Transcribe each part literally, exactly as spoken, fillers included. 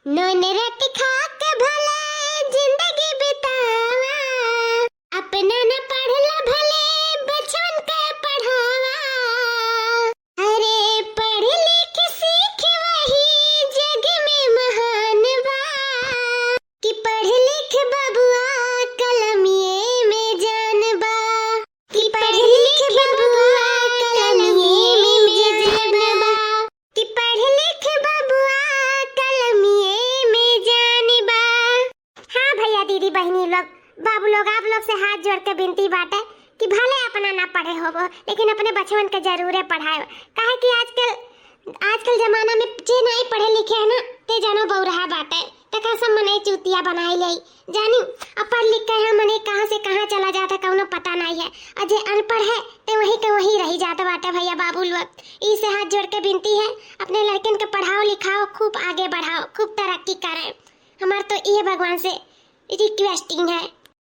नून रोटी खा के भले जिंदगी बितावा, अपना न पढ़ला भले बचवन के पढ़ावा। अरे पढ़ लिख सीख वही जग में महान बा, कि पढ़ लिख बबुआ कलमिए में जान बा, कि पढ़ लिख बबुआ कलमिए में जान बा, कि पढ़ लिख बबुआ कलमिए में जान बा। हाँ भैया, दीदी, बहिनी लोग, बाबू लोग, आप लोग से हाथ जोड़ के विनती बाटे कि भले अपना ना पढ़े होबो, लेकिन अपने बचवन के जरूरे पढ़ाए। काहे कि आजकल, आजकल जमाना में जे नाई पढ़े लिखे है ना, ते जानो बौरहा बाटे, तेका सब मने चूतिया बनाई ले जानी। अब पढ़ लिख के हम मने कहाँ से कहाँ चला जाता, कौनो पता नहीं है। और जे अनपढ़ है, ते वहीं के वहीं रही जाता बाटे भैया बाबू लोग। ई से हाथ जोड़ के विनती है, अपने लड़कन के पढ़ाओ लिखाओ, खूब आगे बढ़ाओ, खूब तरक्की करें। हमार तो ये भगवान से रिक्वेस्टिंग है।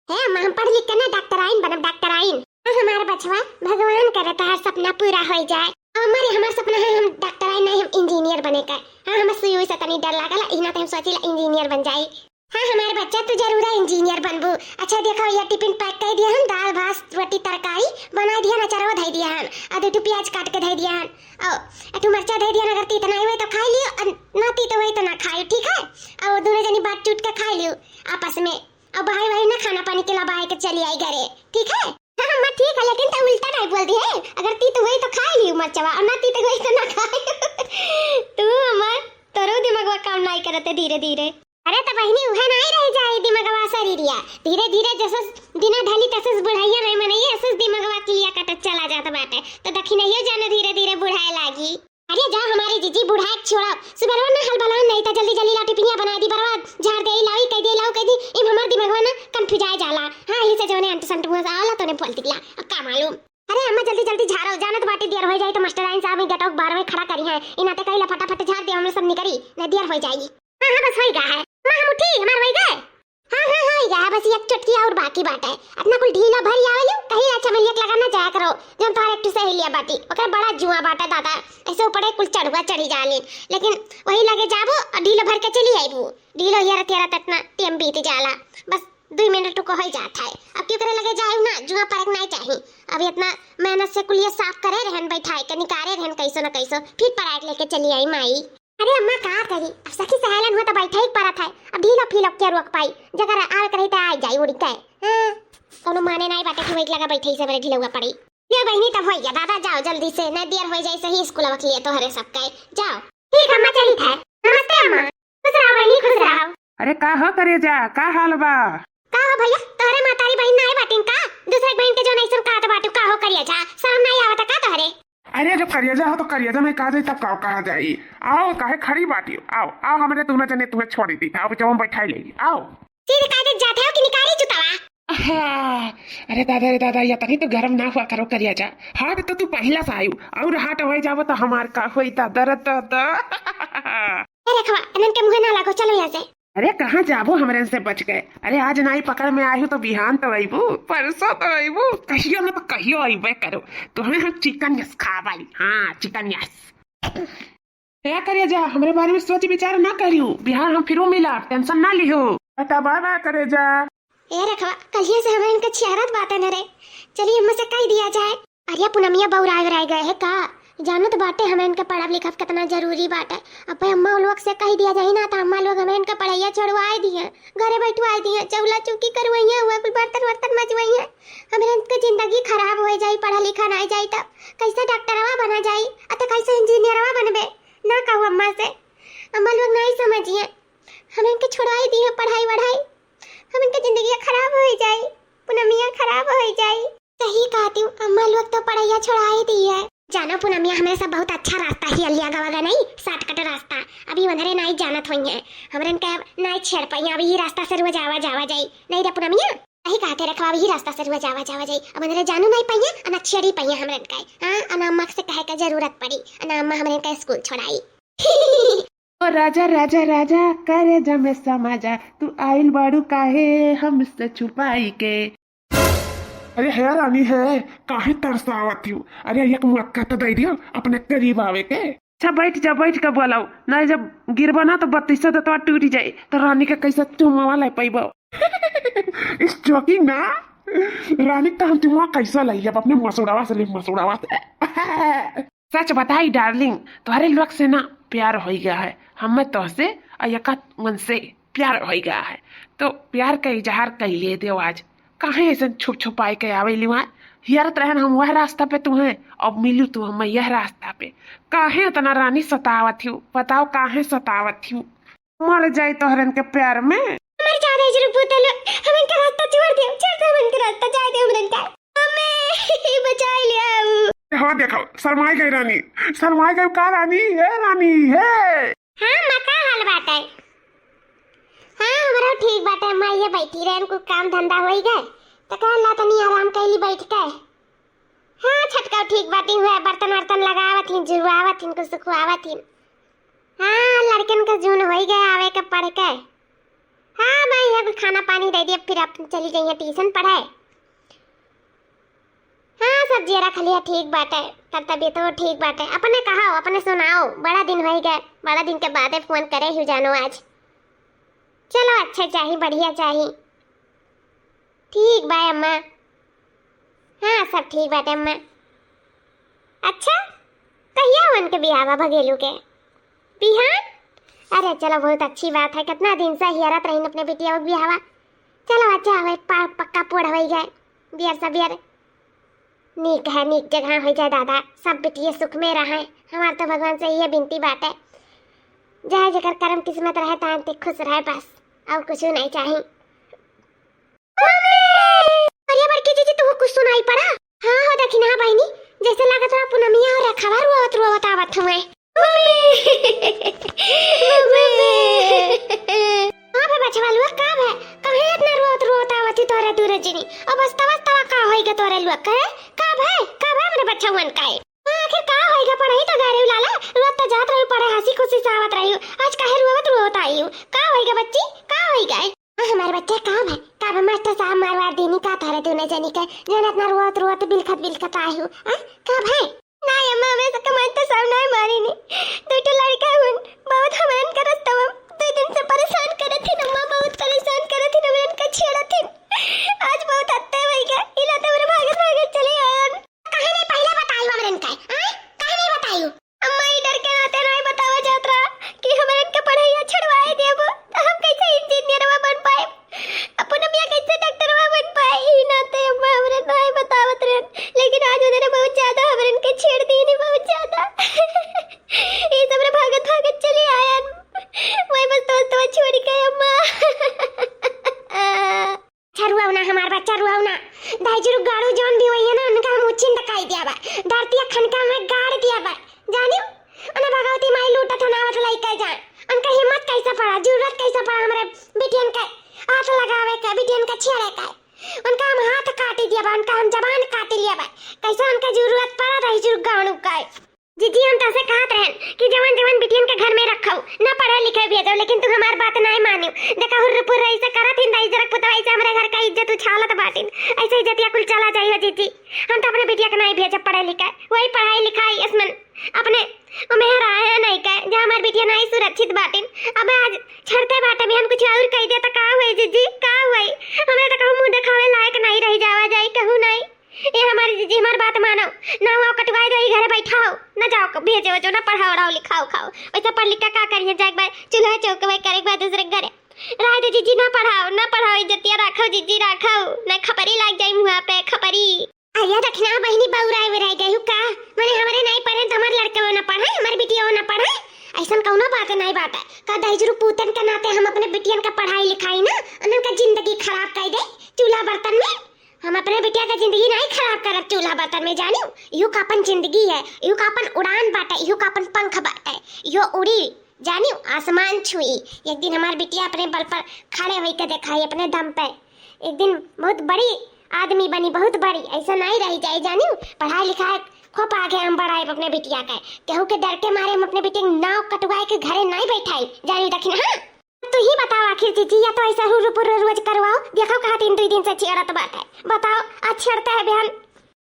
हे अम्मा, हम पढ़ लिख के ना डॉक्टराइन बनब, डॉक्टराइन। हाँ, हमार बचवा, भगवान करे तोहार सपना पूरा हो जाए। अम्मा रे, हमार सपना है हम डॉक्टराइन नहीं, हम इंजीनियर बने का। हाँ, हमें सुई उई से तनी डर लागल, इही नाते हम सोचिला इंजीनियर बन जाई। हाँ, हमार बच्चा, तू जरूर इंजीनियर बनबू। अच्छा, देखो, ये टिफिन पैक कर दिया हम, दाल, भात, रोटी, तरकारी बना दिया, अचारवा धई दिया हम, और दो ठो प्याज काट के धई दिया हम, और एक ठो मिर्चा धई दिया, अगर तीत नहीं हुए तो खा लियो, और ना तीत हुए तो ना खाइयो, ठीक है? और दोनों जनी बांट चूट के खा लियो आपस में। अब भाई भाई ना खाना पानी के लबाए के चली आई घरे, ठीक है? हाँ, अम्मा, ठीक है, लेकिन तो उल्टा नहीं बोल दी है। अगर तीत हुई तो खा ली मरचवा, और ना तीत हुई तो ना खाई। तू अम्मा, तोरो दिमागवा काम नहीं करते धीरे धीरे। अरे तो बहिनी, उहे नहीं रह जाए दिमागवा शरीरिया। धीरे धीरे जैसे दिना ढली तैसे बुढ़ाइया नहीं मनई, ऐसे दिमागवा किलिया कटत चला जात बाटे। तो दखिनहियो जानो धीरे धीरे बुढ़ाए लागी। अरे जा हमारी जीजी, बुढ़ाए के छोड़ा, सुबह ना हल बलान नहीं था, जल्दी जल्दी ला टिफिनिया बना दी, बरवा झाड़ दे, लावी कह दे, लाऊ कह दी, इम हमार दिमागवा ना कंफ्यूज आए जाला। हाँ, यही से जौने अंट संट मुँह से आला तोने बोल दिला, अब का मालूम। अरे अम्मा, जल्दी जल्दी झाड़ो, जानत बाटी देर हो जाई तो मास्टराइन साहब ही गेटवा के बाहर में खड़ा करी हैं, इनाते कहिला फटाफट झाड़ दे, हमरे सब निकरी, नहीं देर हो जाई। हाँ हाँ, बस होई गा है, माँ हम उठी, हमार होई गए। हाँ, हाँ, हाँ, या बस एक चुटकी और बाकी बाटे। अपना कुल ढीला भरी आवेलू, कहीं अच्छा मिलियक लगा ना जाया करो, जौन तोहरे एक ठो सहेलिया बाटी, ओकरे बड़ा जुआ बाटे दादा, ऐसे ऊपरे कुल चढ़ुआ चढ़ी जालिन, लेकिन वही लगे जाबो और ढीला भर के चली आईबू। ढीलो ये रतिया रात इतना टेम बीत जाला, बस दुई मिनट को हो जात है। अब क्यों करे लगे जाए ना, जुआ परक नहीं चाही। अब इतना मेहनत से कुल ये साफ करे रहन, बैठाए के निकारे रहन कैसो न कैसो, फिर पराग लेके चली आई माई। अरे अम्मा, का करी, अब सखी सहेलन हुआ तो बैठे ही परत है। अब ढीलो फीलो के रोक पाई, जगर आवे के रही तो आ जाई उड़ी के। हाँ, कोनो माने नहीं बाटे कि वही लगा बैठे ही से बड़े ढीलौआ पड़ी। ये बहिनी, तब होई गया दादा, जाओ जल्दी से, नहीं देर हो जाए सही स्कूल वक्त लिए तोहरे सबके। जाओ। ठीक है अम्मा, चली थे। नमस्ते अम्मा। खुश रहो बहिनी, खुश रहो। अरे का हो करेजा, का हाल बा? का हो भैया, तोहरे मातारी बहिन ना आए बाटिन का? दूसरे बहिन के जो नहीं सुन कहत बाटू, का हो करेजा, शर्म नहीं आवता का तोहरे? अरे जब करेजा हो तो करेजा में कहा जाई, तब का कहा जाई? आओ, काहे खड़ी बाटी? आओ, आओ, हमरे दोनों जने तुम्हें छोड़ी दी, आओ जब हम बैठाई लेगी, आओ। सीधे कायदे जाते हो कि निकारी जुतावा? आहा, अरे दादा रे दादा, या तनी तो गरम ना हुआ करो करेजा। हाँ तो तू पहला से आयु, और हाट हो जावो तो हमार का होई दादा रे दादा। ए रेखवा, इनन के मुँहे ना लागो, चलो यहाँ से। अरे कहाँ जाबो हमरे से बच गए? अरे आज नाई पकड़ में आयु तो बिहान तो अइबू, परसों तो अइबू, कहियो ना तो कहियो अइबे करो। तुम्हें हम चिकन यस खावाई, हाँ चिकन यस। क्या करेजा, हमरे बारे में सोच विचार ना करियो, बिहान हम फिर मिला, टेंशन ना लियो। बतावा ना करेजा। ए रेखवा, कलिया से हमें इनका छियारत बात है न रे, चलिए अम्मा से कह दिया जाए। अरे पुनमिया बौराय उराय गए है का? जानत बाटे हमें इनके पढ़ब लिखब कितना जरूरी बाटे। अब भाई अम्मा लोग से कह दिया जाए ना तो अम्मा लोग हमें इनका पढ़ाइया छोड़वाए दिए, घरे बैठवाए दिए, चौला चौकी करवाइए हुआ, कुल बर्तन वर्तन मजवाइए। हमें इनके जिंदगी खराब हो जाई, पढ़ा लिखा ना जाई तब कैसे डॉक्टरवा बना जाई, अत कैसे इंजीनियरवा बनबे? ना कहू अम्मा से, अम्मा लोग नहीं समझिए, हमें इनके छोड़ाई दिए पढ़ाई वढ़ाई, हमें इनके जिंदगी खराब हो जाई, पुनमिया खराब हो जाई। सही कहती हूँ, अम्मा लोग तो पढ़ाइया छोड़ाई दिए। जानो पुनमिया, हमें सब बहुत अच्छा रास्ता ही अलिया गवा गए नहीं, शॉर्टकट रास्ता। अभी उधरे नहीं जानत हुई है, हमरे इनका नहीं छेड़ पाई, अभी ही रास्ता से रोज आवा जावा जाई। नहीं रे पुनमिया, सही कहते रेखवा, अभी ही रास्ता से रोज आवा जावा जाई। अब उधरे जानू नहीं पाइए, अना छेड़ी पाइए हमरे इनका। हाँ, अना अम्मा से कहे का जरूरत पड़ी, अना अम्मा हमरे इनका स्कूल छोड़ाई। ओ राजा, राजा, राजा, करेजा में समा जा, तू आइल बाड़ू काहे हमसे छुपाई के। अरे है रानी है, काहे तरसावत हूँ? अरे एक मौका तो दे दियो अपने करीब आवे के। अच्छा, बैठ जा, बैठ के बोलाओ, नहीं जब गिरबा ना तो बत्तीसो दतवा टूट जाए, तो रानी के कैसे चुम्मा ले पैबो? It's joking ना। रानी के तो हम चुम्मा कैसे ले लेब? अपने मसूड़ावा से ले, मसूड़ावा से। सच बताई डार्लिंग, तोहरे लोग से ना प्यार हो गया है, हमें तोहसे और यका मन से प्यार हो गया है। तो प्यार का इजहार कर ले दे आज। काहे ऐसे छुप छुपाई के आवे लिवा? हियरत रहन हम वह रास्ता पे तुम्हें, अब मिलू तू हमें यह रास्ता पे। काहे इतना रानी सतावत हो? बताओ काहे सतावत हो? मर जाए तोहरन के प्यार में। मर जा रहे जरूर पूतलो, हमन का रास्ता छोड़ दे, छोड़ दे हमन का रास्ता, जाए दे हमन का। हमें बचाए ले आओ। हाँ देखो, शर्माई गई रानी, शर्माई गई का रानी? हे रानी, हे। हाँ, अम्मा, का हाल बाटे? हाँ, हमरो ठीक बाटे, अम्मा, ये बैठी रहन, कुछ काम धंधा होई गए, तो कहला तनी आराम कैली बैठ के। हाँ, छटका ठीक बाटी हुआ, बर्तन वर्तन लगावत हिन, जुड़वावत हिन, कुछ सुखवावत हिन। हाँ, लड़कन के जून होई गए आवे के पढ़ के। हाँ, मैं ये खाना पानी दे दिया, फिर आप चली जाइए ट्यूशन पढ़े। हाँ, सब जियरा खलिया ठीक बाटे, तब तबीयतो ठीक बाटे। अपने कहाओ, अपने सुनाओ, बड़ा दिन होई गए, बड़ा दिन के बादे फोन करे ही जानो आज। चलो, अच्छा चाही, बढ़िया चाही। ठीक बा अम्मा। हाँ, सब ठीक बाटे अम्मा। अच्छा, कहिया उनके बियाह बा भगेलू के? बिहान? अरे चलो, बहुत अच्छी बात है, कितना दिन से हियरत रहीन अपने बिटिया के बियाह बा। चलो, अच्छा हवे, पा-, पक्का पोढ़ होई गए, बियर सबियर। नीक है, नीक जगह हो जाए दादा, सब बिटिये सुख में रहे। हमार तो भगवान से ये बिनती बाटे, चाहे जेकर करम किस्मत रहे, तान ते खुश रहे बस, और कुछ नहीं चाही। अरे बड़की जीजी, तुहू कुछ सुनाई पड़ा? हाँ हो दखिनहा बहिनी, जैसे लागत रहा पूनमिया और रखवा रोवत रोवत आवत हुए। का भे बछवा लुआ, का भे? काहे इतना रोत रोत आवत ही तोरे दूर जनी? अब बस्ता बस्ता का होई गे तोरे लुआ? का, का भे? का भे हमरे बच्चवन का है? हाँ, आखिर का होई गे? पढ़ाई तो गए रही लाला, रोत तो जात रही पढ़े, हंसी खुशी से आवत रही। आज काहे रोत रोत आई हूँ? का होई गे बच्ची? का होई गे? हाँ, हमारे बच्चे का भे? का भे मास्टर साहब मारवार देनी का तोरे दूर जनी के? जन इतना रोत रोत बिलखत बिलखत आई हूँ। हाँ, का भे? नाय अम्मा, हमें सबके मन तो सब नाय मानी नी। दू ठो लड़का हुन, बहुत हमरन का रस्तवा, दू दिन से परेशान करत हिन अम्मा, बहुत परेशान करत हिन, हमरन का छेड़त हिन। आज बहुत हत्ते होई गया, इला तो हमरे भागत भागत चले आयन। काहे नहीं पहले बताई हमरन का, हाँ? काहे नहीं बताई? अम्मा, ई डर के नाते नाय बतावा जात रहा कि हमरन का पढ़ाई छुड़वाए देबो, तो हम कैसे इंजीनियरवा बन पाए? अपन अम्मिया कैसे डॉक्टरवा बन पाए? ई नाते अम्मा हमरे नाय बतावत रहन, लेकिन आज उन्होंने बहुत ज्यादा हमरन के छेड़ दी नी, बहुत ज्यादा। ई सब रे भागत भागत चली आयन, वही बस दोस्तवा छोड़ के अम्मा। अच्छा रुआओ ना हमार बच्चा, रुआओ ना। दाई जुरु गाड़ू जौन भी होई है ना, उनका हम उछिन दकाई दिया बा, धरतिया खनका में गाड़ दिया बा, जानियो? अने भगवती माई लूटत हनावत लइके जाए। उनका हिम्मत कैसे पड़ा, जरूरत कैसे पड़ा हमरे बिटियन के हाथ लगावे के, बिटियन के छेड़े के? उनका हम हाथ काटी दिया बा, उनका हम जबान काटी लिया बा। कैसे उनका जरूरत पड़ा रही जुर्गाणु का? जीजी, हम तोसे कहत रहन कि जवन जवन बिटियन के घर में रखो, ना पढ़े लिखे भेजो, लेकिन तू हमार बात नाय मानियो। देखा हुर्र पुर्र ऐसे करत हिन, दाई जरक पुतवा ऐसे हमरे घर का इज्जत उछालत बाटिन, ऐसे इज्जतिया कुल चला जाई हो जीजी। हम तो अपने बिटिया के नाय भेजब पढ़े लिखे, वही पढ़ाई लिखाई इसमें अपने उमें हराए नहीं के, जे हमार बिटिया नाई सुरक्षित बाटिन। अब आज छड़ते बाटे में हम कुछ और कह दे तो का हुए जीजी, का हुए? हमरा तो कहूँ मुँह देखावे लायक नहीं रह जावा जाई, कहूँ नहीं। ए हमारी जीजी, हमार बात मानो, ना हुआ कटवाए दो, ई घरे बैठा हो, ना जाओ, भेजो जो, ना पढ़ाओ, रहो, लिखाओ, खाओ। वैसे पढ़ लिख के का करिए, जाए के बाद चूल्हा चौकवे करे के बाद दूसरे के घरे। रह दे जीजी, ना पढ़ाओ, ना पढ़ाओ, इज्जतिया राखो जीजी, राखो, ना खपरी लाग जाई मुँहा पे, खपरी। अरे दखिना बहिनी, बउराए उराए गई हूँ का? मने हमरे नाई पढ़े तो हमार लड़के वो ना पढ़े, हमार बिटिया वो ना पढ़े? ऐसन कौनो बात नाई बाटे। का दहिजरू पूतन के नाते हम अपने बिटियन का पढ़ाई लिखाई ना, उनन का जिंदगी खराब कर दे चूल्हा बर्तन में? हम अपने बिटिया का जिंदगी नाई खराब करब चूल्हा बर्तन में, जानियो? इहू का अपन जिंदगी है, इहू का अपन उड़ान बाटे, इहू का अपन पंख बाटे, इहो उड़ी। जानियो, आसमान छुई। एक दिन हमार बिटिया अपने बल पर खड़े होई के देखाई, अपने दम पे। एक दिन बहुत बड़ी आदमी बनी, बहुत बड़ी। ऐसा नाई रही जाए, जानियो। पढ़ाई लिखाई खूब आगे हम बढ़ाई अपने बिटिया के। केहू के डर के मारे हम अपने बिटिया के नाव कटवाए के घरे नाई बैठाई, जानियो दखिना, हाँ? तू ही बताओ आखिर जीजी, या तो ऐसा हुर्र पुर्र रोज करवाओ, देखो कहा तीन दुई दिन से छेड़त बाटे। बताओ, आज छेड़ता है बहन।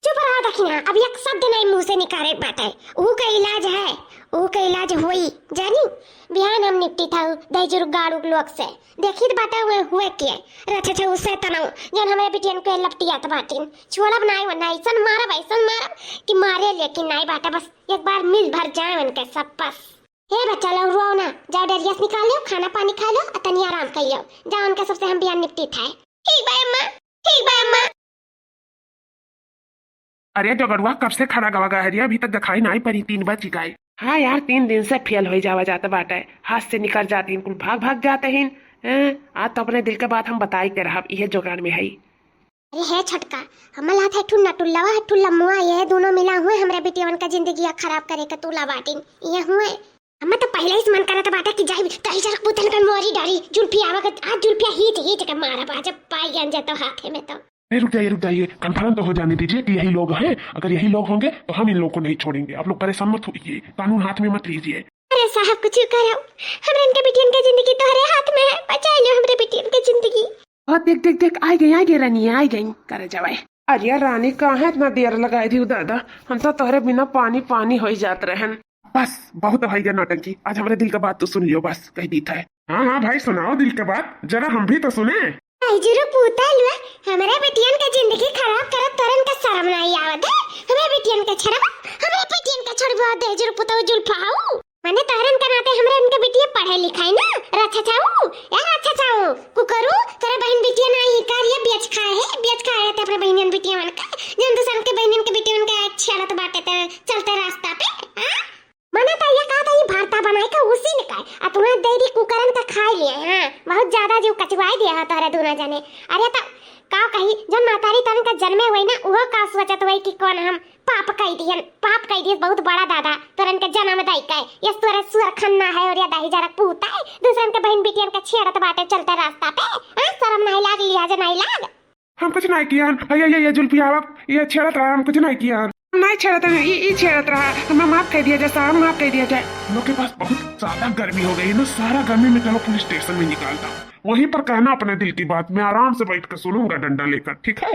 चुप रहा दखिना, अब एक शब्द नाहीं मुँह से निकारे बाटे। ऊ का इलाज है, ऊ का इलाज होई, जानी? बिहान हम निपटी था ऊ दहिजुर गाड़ू लोग से। देखित बाटे हुए, हुए के रछ छे उसे तनऊ, जौन हमरे बिटियन के लपटियात बाटिन। छोड़ब नाहीं वरना अइसन मारब, अइसन मारब कि मारे लेकिन नाहीं बाटे। बस एक बार मिल भर जाए उनके सब बस। हे बच्चा लोग, रोओ ना, जाओ डरिया से निकाल लो, खाना पानी खा लो, आ तनी आराम कर लो। जाओ, उनका सबसे हम बिहान निपटी था। ठीक बा अम्मा, ठीक बा अम्मा। अरे जोगड़ुआ, कब से खड़ा गवा गहरिया, अभी तक दिखाई नाहीं पड़ी, तीन बज गए। हाँ यार, तीन दिन से फेल होई जावा जात बाटे, हाथ से निकल जात हिन, कुल भाग भाग जात हिन। हैं, आज तो अपने दिल के बात हम बताई के रहब, इहे जोगाड़ में हई। अरे हे छोटका, हमल हाथ है ठुल्ला टुल्लवा, है ठुल्ला मुआ, ये दोनों मिला हुए हमरे बिटियवन का जिंदगी खराब करे के तूला बाटिन, ये हुए। हमें तो पहिले ही से मन करत बाटे कि जाई दहिजर पुतन पे मोरी डारी, जुल्फियावा के, आज जुल्फिया हीच हीच के मारब, आज पाई गन जे तो हाथे में तो। अरे रुक जाइए, रुक जाइए, कन्फर्म तो हो जाने दीजिए कि यही लोग हैं। अगर यही लोग होंगे तो हम इन लोग को नहीं छोड़ेंगे। आप लोग परेशान मत होइए, कानून हाथ में मत लीजिए। अरे साहब, कुछ करो, हमरे इनके बिटियन के जिंदगी तोहरे हाथ में है, बचा लो हमरे बिटियन के जिंदगी। हाँ, देख, देख, देख, आ गई, आ गई रानी, आ गई, करे जवाई। अरे रानी, काहे इतना देर लगाई दी दादा, हम तो तोहरे बिना पानी पानी होई जात रहन। बस, बहुत होई गया नौटंकी, आज हमरे दिल का बात तो सुन लियो, बस कह दी था। हाँ, हाँ भाई, सुनाओ दिल के बात, जरा हम भी तो सुने। दहिजुर पुतलुआ, हमरे बिटियन के जिंदगी खराब करत तोरन का शर्म नाहीं आवत है? हमरे बिटियन के छेड़बा, हमरे बिटियन के छेड़बा, दहिजुर पुतऊ जुल्फाऊ। माने तोहरन के नाते हमरे इनके बिटिया पढ़े लिखाई ना, रछछाऊ, ए रछछाऊ, कुकरू, तोरे बहिन बिटिया नाहीं का, ये बेच खाए है, बेच खाए है ते अपने बहिनियन बिटियन का, जौन दूसरन के बहिनियन के बिटियन के छेड़त बाटे ते चलते रास्ता पे, हाँ? मने त ये कहा था, ये भरता बनाई के उसी ने खाए, आ तुम्हें दे दी कुकरन का खाए लिए, हाँ, बहुत ज्यादा जीव कचुआई दिया है तोहरे दोनों जने। अरे त का कही, जौन महतारी तोरन का जन्मे हुई ना, उहो का सोचत हुई कि कौन हम पाप कई दियन, पाप कई दियस बहुत बड़ा दादा, तोरन के जन्म दई के, यस तोरे सुअर खन्ना है और या दहिजरक पूत है, दूसरन के बहिन बिटियन के छेड़त बाटे चलते रास्ता पे, हाँ, शर्म नाहीं लाग, लिहाज नाहीं लाग। हम कुछ नाहीं कियन। ये, ये, ये जुल्फिया, ये छेड़त रहा, हम कुछ नाहीं कियन। हम नाहीं छेड़त रहे, ई, ई छेड़त रहा। हमें माफ कर दिया जाए साहब, माफ कर दिया जाए। हम लोग के पास बहुत ज्यादा गर्मी हो गई है ना, सारा गर्मी में चलो पुलिस स्टेशन में निकालता। वहीं पर कहना अपने दिल की बात, मैं आराम से बैठ कर सुनूंगा डंडा लेकर, ठीक है?